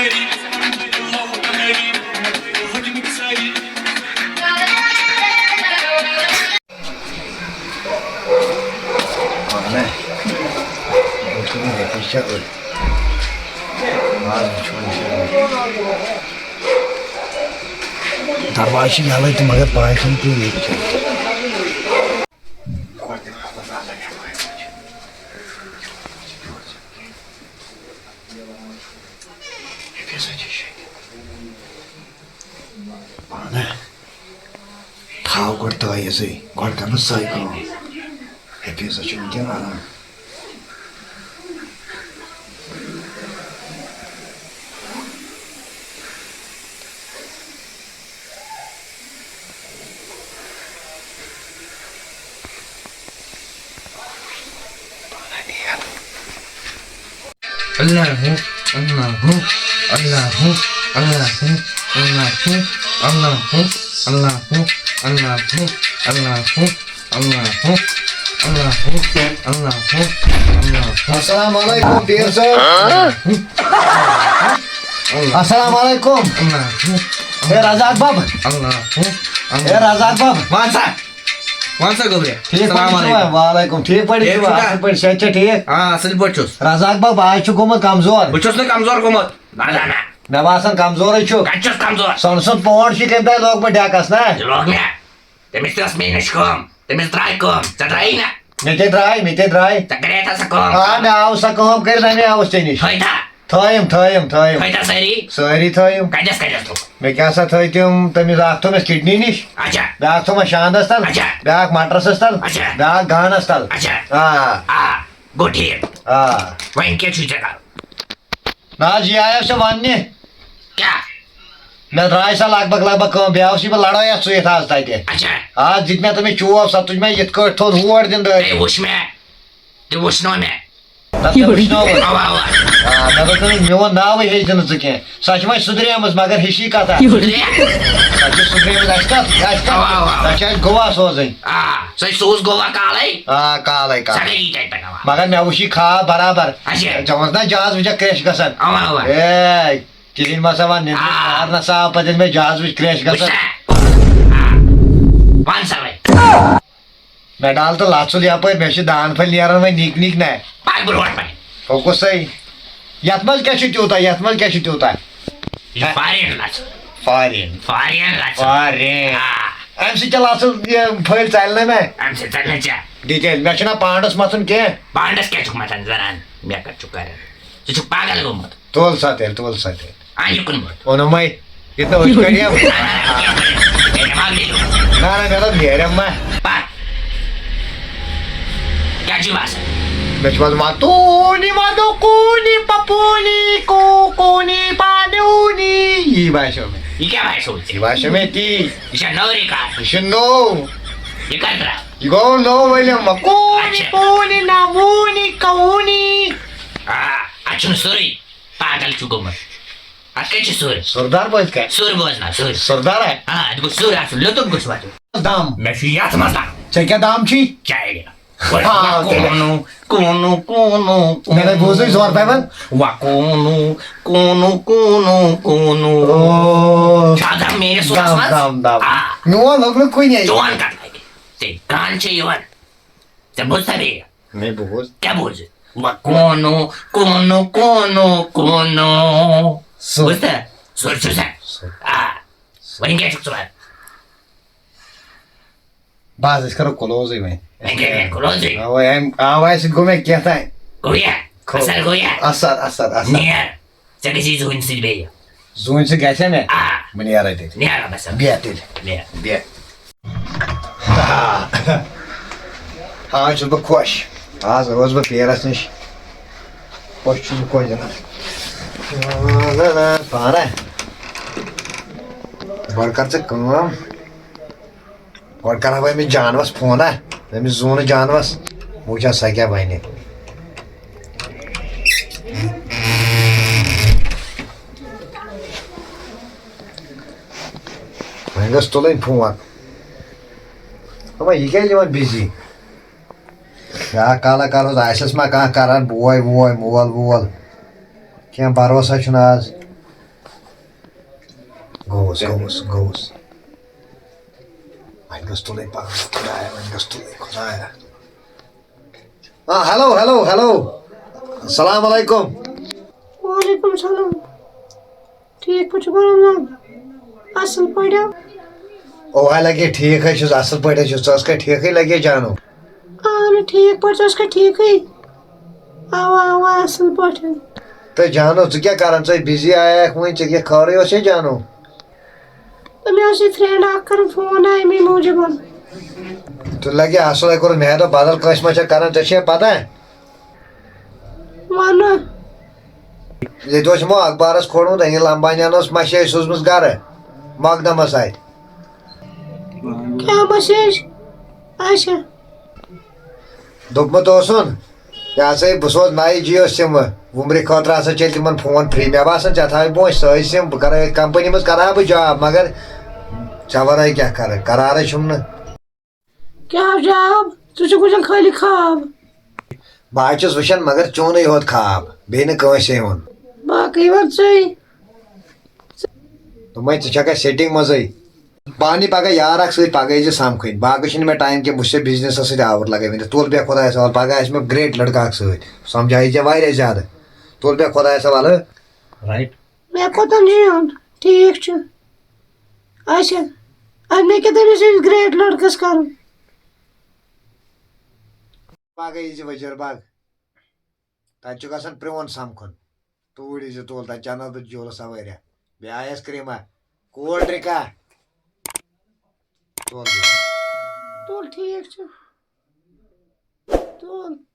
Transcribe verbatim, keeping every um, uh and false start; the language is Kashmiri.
پانہٕ وٕچھِو نہٕ ییٚتہِ چھا أتھۍ۔ آز وٕچھو اِنشاءاللہ۔ دروازٕ چھِ یَلَے تہٕ مگر پَے چھَنہٕ کینٛہہ ییٚتہِ چھا۔ پانہٕ تھاو گۄڈٕ تٲییٖزٕے، گۄڈٕ کَر نہٕ سۄے کٲم۔ حفیظہ چھُ وٕنکٮ۪ن اَنان۔ اللہ ہو، اللہ ہو، اللہ ہو، اللہ ہو، اللہ ہو، اللہ ہو، اللہ ہو، اللہ ہو، اللہ ہو، اللہ ہو، اللہ ہو، اللہ ہو، اللہ ہو۔ السلام علیکم پیر صٲب۔ اللہ ہو۔ السلام علیکم۔ اللہ ہو۔ اے رزاق بب۔ اللہ ہو۔ اے رزاق بب۔ وَن سا۔ وَن سا گوٚبریا۔ ٹھیٖک پٲٹھۍ السلام چھِوا؟ علیکم۔ وعلیکم۔ ٹھیٖک پٲٹھۍ ٹھیٖک چھِوا؟ چھُکھا؟ اَصٕل پٲٹھۍ، صحت چھا ٹھیٖک؟ آ، اَصٕل پٲٹھۍ چھُس۔ رزاق بب، آز چھُ گوٚمُت کمزور۔ بہٕ چھُس نہٕ کمزور گوٚمُت۔ نہ، نہ، نہ۔ مےٚ باسان کمزورٕے چھُکھ۔ کَتہِ چھُس کمزور؟ سۄنہٕ سُنٛد پونٛڈ چھُے کَمہِ دۄہ لوگمُت ڈٮ۪کَس، نہ؟ یہِ لوگ مےٚ۔ تٔمِس تہِ ٲس میٛٲنِس کٲم۔ تٔمِس درٛاے کٲم۔ ژےٚ درٛایی نہ؟ مےٚ کیٛاہ درٛاے؟ مےٚ کیٛاہ درٛاے؟ ژےٚ کَرے تھا سۄ کٲم؟ آ، مےٚ آو سۄ کٲم کٔرِتھ، مےٚ آوُس ژےٚ نِش۔ تھٲے تھا؟ تھٲیِم، تھٲیِم، تھٲیِم۔ تھٲے تھا سٲری؟ سٲری تھٲیِم۔ کَتٮ۪س، کَتٮ۪س تھوٚو؟ مےٚ کیٛاہ سا تھٲے تِم، تٔمِس اَکھ تھوٚو مےٚ کِڈنی نِش۔ اچھا۔ بیٛاکھ تھوٚو مےٚ شاندَس تَل۔ اچھا۔ بیٛاکھ مَٹرَسَس تَل۔ اچھا۔ بیٛاکھ گانَس تَل۔ اچھا۔ آ۔ آ، گوٚو ٹھیٖک۔ آ۔ وۄنۍ کیٛاہ چھُے ژےٚ کَرُن؟ نہ حظ، یہِ آیو ژےٚ وَننہِ۔ کیٛاہ؟ مےٚ درٛاے سۄ لگ بگ، لگ بگ کٲم۔ بیٚیہِ آوُس یہِ بہٕ لڑٲے اَتھ سۭتۍ آز تَتہِ۔ اچھا۔ آز دِتۍ مےٚ تٔمِس چوب، سۄ تُج مےٚ یِتھ کٲٹھۍ تھوٚد ہور دِنہٕ دٲرِتھ۔ تٔمۍ وُچھ مےٚ۔ تٔمۍ وُچھنو مےٚ۔ نہ، تٔمۍ وُچھنو وۄنۍ۔ اَوا، اَوا۔ آ، مےٚ دوٚپ تٔمِس، میون ناوٕے ہیٚچھ زِ نہٕ ژٕ کینٛہہ۔ سۄ چھِ وۄنۍ سُدریمٕژ، مگر ہِشی کَتھا۔ سُدرے؟ سۄ چھِ سُدریمٕژ، اَسہِ کَتھ، اَسہِ کَتھ؟ اَوا، اَوا، اَوا۔ سۄ چھِ اَسہِ گوا سوزٕنۍ۔ آ، سۄ چھِ سوز گوا کالَے۔ آ، کالَے، سۄ کالَے۔ گٔے یی تَتہِ پٮ۪ٹھ، اَوا۔ مگر مےٚ وُچھ یہِ خاب برابر۔ اچھا۔ ژےٚ ووٚنُتھ نہ جہاز وٕچھکھ کرٛیش گژھان۔ اَوا، اَوا۔ اے، کِہیٖنۍ ما سا وَن، نِنٛدرِ آ۔ نار نہ سا آو پَتہٕ ییٚلہِ مےٚ جہاز وٕچھ کرٛیش گژھان۔ وٕچھ سا۔ آ۔ وَن سا وۄنۍ۔ مےٚ ڈال تہٕ لَژُل یَپٲرۍ، مےٚ چھِ دان پھٔلۍ نیران وۄنۍ نِکۍ نِکۍ نہ۔ پَکھ برونٛٹھ وۄنۍ۔ فوکسٕے۔ یَتھ منٛز کیٛاہ چھُ تیوٗتاہ، یَتھ منٛز کیٛاہ چھُ تیوٗتاہ؟ یہِ چھُ فارین لَژُل۔ فارین۔ فارین لَژُل۔ فارین۔ آ۔ اَمہِ سۭتۍ کیٛاہ لَژُل یہِ پھٔلۍ ژَلہِ نہ مےٚ؟ اَمہِ سۭتۍ ژَلہِ نہ ژےٚ۔ ڈِٹیل، مےٚ چھُنہ پانٛڈَس مَتھُن کینٛہہ۔ پانٛڈَس کیٛاہ چھُکھ مَتھان زَنان؟ مےٚ کَتہِ چھُکھ کَران؟ ژٕ چھُکھ پاگل گوٚمُت۔ تُل سا تیٚلہِ، تُل سا تیٚلہِ۔ آ، یہِ کُن ووت۔ اوٚنُم ہے۔ یہِ تہِ أچھ کَڑیٚم۔ نہ، نہ، مےٚ دوٚپ نیرم ما۔ پَکھ۔ کیٛاہ چھُے باسان؟ مےٚ چھُ باسان وَتوٗنی وَدوکوٗنی پَپوٗنی کوکوٗنی پانیوٗنی۔ یی باسیو مےٚ۔ یہِ کیٛاہ باسیو ژےٚ؟ یہِ باسیو مےٚ تی۔ یہِ چھا نٔو ریکارڈ؟ یہِ چھُ نوٚو۔ یہِ کَر درٛاو؟ یہِ گوٚو نوٚو ؤلِم وۄنۍ۔ کوٗنی اچھا۔ پوٗنی نہ ووٗنی کوٗنی۔ آ، اَتھ چھُنہٕ سورُے۔ پاگل چھُ گوٚمُت۔ اَتھ کَتہِ چھِ سُر؟ سُردار بوزِ کَتہِ؟ سُر بوزناو، سُر۔ سُردار ہے؟ آ، اَتھ گوٚژھ سُر آسُن، لوٚتُک گوٚژھ وَتُن۔ دَم۔ مےٚ چھُ یَتھ منٛز دَم۔ ژےٚ کیٛاہ دَم چھی؟ چایہِ۔ ہاو تیٚلہِ۔ کوٗنوٗ، کوٗنوٗ، کوٗنوٗ، کوٗنوٗ۔ مےٚ نَے بوٗزُے زورٕ پَہمَتھ۔ وا کوٗنوٗ، کوٗنوٗ، کوٗنوٗ، کوٗنوٗ۔ او۔ چھا دَم میٛٲنِس سُرَس دَم، منٛز؟ دَم، دَم۔ آ۔ میون لوٚگ نہٕ کُنے۔ چون کَتھ لَگہِ؟ ژےٚ کَن چھےٚ یِوان؟ ژےٚ بوٗزتھا بیٚیہِ؟ مےٚ بوٗز۔ کیٛاہ بوٗز؟ وَ کوٗنوٗ، کوٗنوٗ، کوٗنوٗ، کوٗنوٗ۔ سُر۔ بوٗزتھا؟ سُر چھُ سا؟ سُر۔ آ۔ سُر۔ وۄنۍ کیٛاہ چھُکھ ژٕ وَنان؟ بس، أسۍ کَرو کلوزٕے وۄنۍ۔ وۄنۍ کَرو کلوزٕے۔ اَوَے اَمہِ آوازِ سۭتۍ گوٚو مےٚ کینٛہہ تام۔ گوٚو یا؟ کھو-، اثر گوٚو یا؟ اثر، اثر، اثر۔ نیر۔ ژےٚ گژھی زوٗنہِ سۭتۍ بیٚیہِ۔ زوٗنہِ سۭتۍ گژھِ مےٚ؟ آ۔ بہٕ نیرے تیٚلہِ۔ نیر رۄبَس حوالہٕ۔ بیٚہہ تیٚلہِ۔ نیر۔ بیٚہہ۔ آ۔ آز چھُس بہٕ خۄش۔ آز گوس بہٕ پیرَس نِش۔ خۄش چھُس بہٕ خۄش جناب۔ نہ، نہ، پانہ۔ گۄڈٕ کر ژٕ کٲم۔ گۄڈٕ کرٕ ہا بہٕ أمِس جانوَس فون، ہا؟ أمِس زوٗنہٕ جانوَس، وٕچھ ہا سۄ کیٛاہ وَنہِ۔ وۄنۍ گوٚژھ تُلٕنۍ فون۔ دوٚپمَے، یہِ کیٛازِ یِوان بِزی؟ بیٛاکھ کالا کَرہوس، آسٮ۪س ما کانٛہہ کَران، بوے ووے، مول وول؟ کینٛہہ بروسا چھُنہٕ آز۔ گوٚوُس، گوٚوُس، گوٚوُس۔ وۄنۍ گوٚژھ تُلٕنۍ پَکُن، خۄدایا، وۄنۍ گوٚژھ تُلٕنۍ، خۄدایا۔ آ، ہیلو، ہیلو، ہیلو۔ السلام علیکم۔ وعلیکم السلام۔ ٹھیٖک پٲٹھۍ چھُکھا رمضان؟ اَصٕل پٲٹھۍ ہا؟ اوے لگے ٹھیٖک ہے چھُس، اَصٕل پٲٹھۍ ہے چھُس۔ ژٕ ٲسکھا ٹھیٖکھٕے لگے جانو؟ اَہَن ٹھیٖک پٲٹھۍ، ژٕ ٲسکھا ٹھیٖکھٕے؟ اَوا، اَوا، اَصٕل پٲٹھۍ۔ تہٕ جانو، ژٕ کیٛاہ کران؟ ژٕ بِزی آیکھ وۄنۍ، ژےٚ کیٛاہ خٲرٕے اوس ہے جانو؟ تہٕ مےٚ اوس یہِ فرینڈ اکھ کران فون نا اَمی موٗجوٗب۔ تہٕ لگہِ اَصٕل ہے کوٚرُتھ، مےٚ دوٚپ بدل کٲنٛسہِ ما چھےٚ کران، ژےٚ چھےٚ پتہ؟ وَنہٕ۔ ییٚتہِ اوس یِمو اخبارس کھولمُت، انیل امبانین اوس مسیج سوٗزمٕژ گرٕ مقدمس اتھِ۔ کیٛاہ مسیج؟ اچھا۔ دوٚپمُت اوسُن، یہِ ہسا یہِ بہٕ سوزٕ نَیہِ جیو سِمہٕ۔ وُمرِ خٲطرٕ ہسا چلہِ تِمن فون فری۔ مےٚ باسان، ژےٚ تھاوِ برونٛہہ سۄے سِم، بہٕ کرٕ أتھۍ کمپنی منٛز کرٕ ہا بہٕ جاب، مگر ژےٚ ورٲے کیٛاہ کرٕ؟ قرارے چھُم نہٕ۔ کیٛاہ جاب؟ ژٕ چھُکھ وٕچھان خٲلی خواب۔ بہٕ حظ چھُس وٕچھان، مگر چونُے ہوت خواب، بیٚیہِ نہٕ کٲنٛسے ہُنٛد۔ باقٕے وَن ژٕے۔ دوٚپمَے، ژٕ چھَکھ اَسہِ سیٹِنٛگ منٛزٕے۔ بہٕ اَنہٕ یہِ پَگاہ یار اَکھ سۭتۍ، پَگاہ یی زِ سَمکھٕنۍ۔ باقٕے چھُنہٕ مےٚ ٹایم کینٛہہ، بہٕ چھُس ژےٚ بِزنِسَس سۭتۍ آوُر لَگٲوِتھ۔ تُل بیٚہہ خۄدایَس حوالہٕ، پَگاہ آسہِ مےٚ گرٛیٹ لٔڑکہٕ اَکھ سۭتۍ، سَمجھایہِ ژےٚ واریاہ زیادٕ۔ تُل بیٚہہ خۄدایَس حوالہٕ۔ رایٹ۔ مےٚ کوٚتَن چھُ یُن؟ ٹھیٖک چھُ۔ اچھا، اَدٕ مےٚ کیٛاہ تٔمِس سۭتۍ گرٛیٹ لٔڑکَس کَرُن؟ پَگاہ یی زِ وزیر باغ۔ تَتہِ چھُ گژھان پرٛون سَمکھُن۔ توٗرۍ یی زِ تُل، تَتہِ چَنَس بہٕ جوٗلہٕ سوٲرۍ۔ بیٚیہِ آیَس کرٛیٖما، کولڈ ڈرٛنٛکا۔ تُل بیٚیہِ۔ تُل، ٹھیٖک چھُ۔ تُل۔